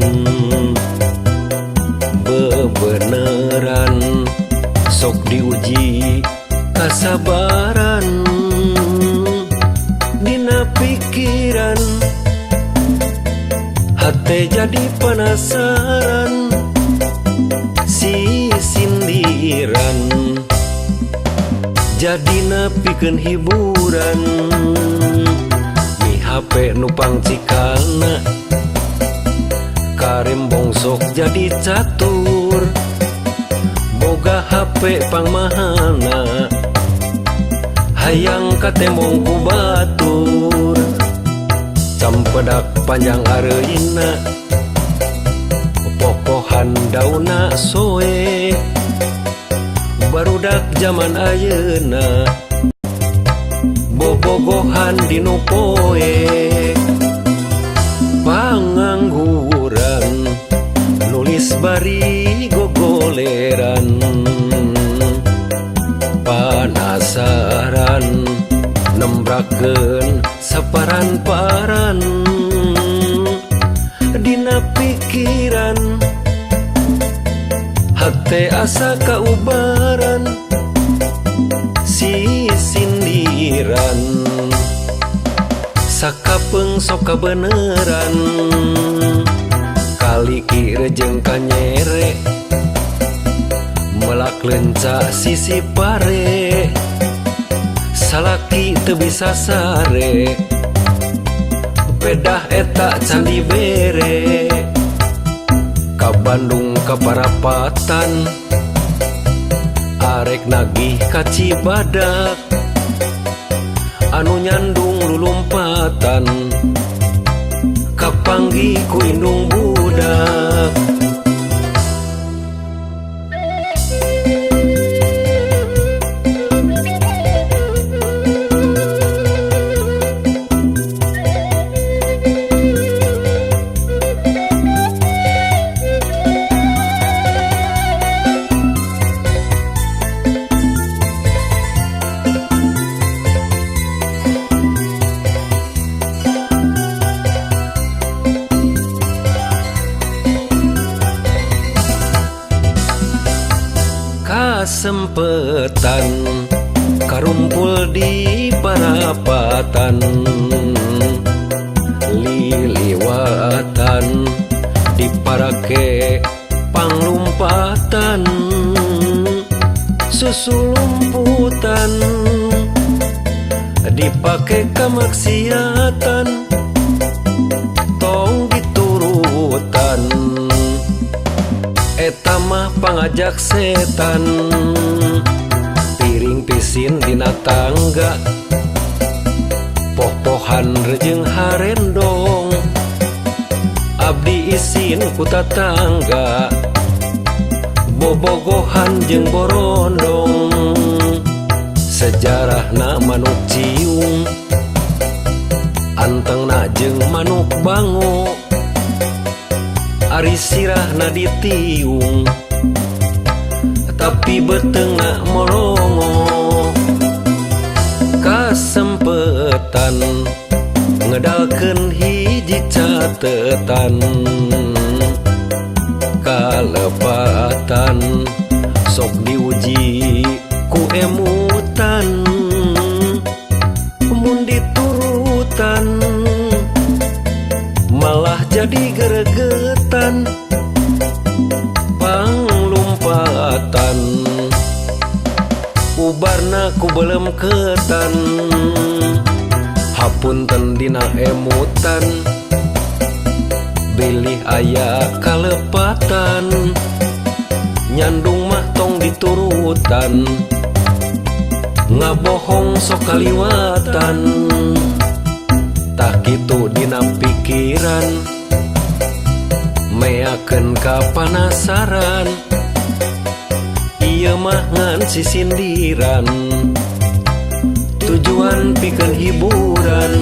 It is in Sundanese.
Sindiran bebeneran, sok diuji kasabaran. Dina pikiran hate jadi penasaran. Si sindiran jadina pikeun hiburan. Mi HP nu pangcikalna karembong sok jadi catur. Boga HP pangmahalna hayang katembong ku batur. Campedak panjang areuna, popohan dauna soe. Barudak zaman ayeuna bobogohan dinu poe. Pangangguran nulis bari gogoleran, panasaran nembrakeun saparan-paran. Dina pikiran hate asa kaubaran. Si sindiran sakapeung sok kabeneran. Kaliki rejeng kanyere melak lenca sisi pare. Salaki teu bisa sare, pedah eta can dibere. Ka Bandung ka Parapatan arek nagih ka Cibadak. Anu nyandung lulumpatan kapanggih ku indung budak. Kasempetan karumpul di parapatan, liliwatan diparake panglumpatan. Susu lumputan dipake kamaksiatan, tong diturutan eta mah pangajak setan. Piring pisin dina tangga, poh-pohan rejeng harendong. Abdi isin ku tatangga bobogohan jeung borondong. Sejarahna manuk ciung antengna jeung manuk bango. Ari sirahna ditiung tapi beuteungna molongo. Kasempetan ngedalkeun hiji catetan, kalepatan sok diuji ku emutan. Mun diturutan malah jadi geregetan. Panglumpatan ubarna ku belemketan. Hapunten dina emutan bilih aya kalepatan. Nyandung mah tong diturutan, ngabohong sok kaliwatan. Tah kitu dina pikiran meakeun ka panasaran. Ieu mah ngan sisindiran tujuan pikeun hiburan.